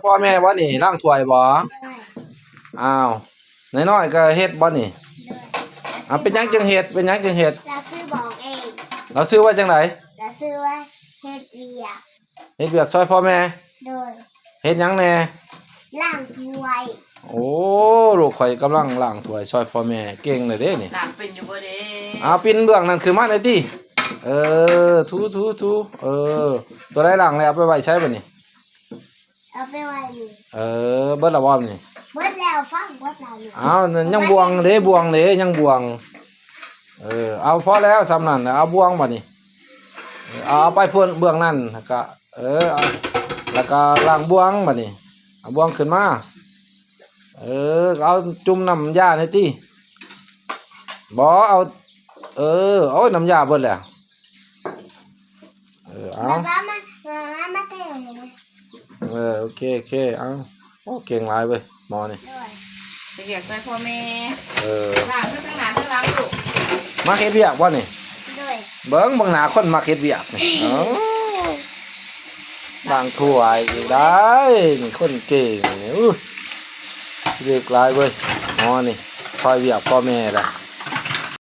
ພໍ່ແມ່ບໍ່ນີ້ ລ້າງຖ້ວຍບໍ່? ໂດຍ. ອ້າວ ນ້ອຍໆກໍເຮັດບໍ່ນີ້? ໂດຍ. ອ້າວ ເປັນຫຍັງຈຶ່ງເຮັດ ເປັນຫຍັງຈຶ່ງເຮັດ? ລາວຊື້ບອງເອງ. ລາວຊື້ໄວ້ຈັ່ງໃດ? ລາວຊື້ໄວ້ເຮັດວຽກ ເຮັດວຽກຊ່ອຍພໍ່ແມ່? ໂດຍ. ເຮັດຫຍັງແດ່? ລ້າງຖ້ວຍ. ໂອ້ ລູກຂ້ອຍກຳລັງລ້າງຖ້ວຍຊ່ອຍພໍ່ແມ່ ເກັ່ງແລ້ວເດ້ນີ້. ລ້າງເປັນຢູ່ບໍ່ເດ? ເອົາປິ່ນເບື້ອງນັ້ນຂຶ້ນມາແດ່ຕິ. ເອີ ຖູໆໆ ເອີ ຕົວໃດລ້າງແລ້ວ ເອົາໄປໄວ້ໃສບັດນີ້? ເອົາໄປໄວ້ນີ້. ເອີ ເບິດແລ້ວບໍ່ນີ້? ເບິດແລ້ວ ຟັງເບິດແລ້ວນີ້. ອ້າວ ຍັງບ່ວງເດ້ ບ່ວງເດ້ ຍັງບ່ວງ. ເອີ ເອົາ ພໍແລ້ວ ສ່ຳນັ້ນ ເອົາບ່ວງບັດນີ້. ເອີ ເອົາ ເອົາໄປເບື້ອງນັ້ນ ແລ້ວກະ ເອີ ເອົາ ແລ້ວກະລ້າງບ່ວງບັດນີ້. ເອົາບ່ວງຂຶ້ນມາ. ເອີ ເອົາຈຸ່ມນ້ຳຢາແດ່ຕິ. ບໍ່ ເອົາ ເອີ ໂອ້ຍ ນ້ຳຢາເບິດແລ້ວ. ເອີ ເອົາ ມາ ມາ ມາ ມາເທໃຫ້ແດ່. ເອີ ໂອເຄ ໂອເຄ ເອົາ. ໂອ້ ເກັ່ງຫຼາຍເວີຍໝໍນີ້. ໂດຍ. ໄປວຽກຊ່ວຍພໍ່ແມ່. ເອີ ລ້າງເທິງໜ້າເທິງຫຼັງລູກ. ມັກເຮັດວຽກບໍ່ນີ້? ໂດຍ. ເບິ່ງ ເບິ່ງໜ້າຄົນມັກເຮັດວຽກນີ້. ເອີ ລ້າງຖ້ວຍອີກໄດ້ ນີ້ຄົນເກັ່ງນີ້. ອູ້ ເກັ່ງຫຼາຍເວີຍໝໍນີ້ ຊ່ອຍວຽກພໍ່ແມ່ໄດ້.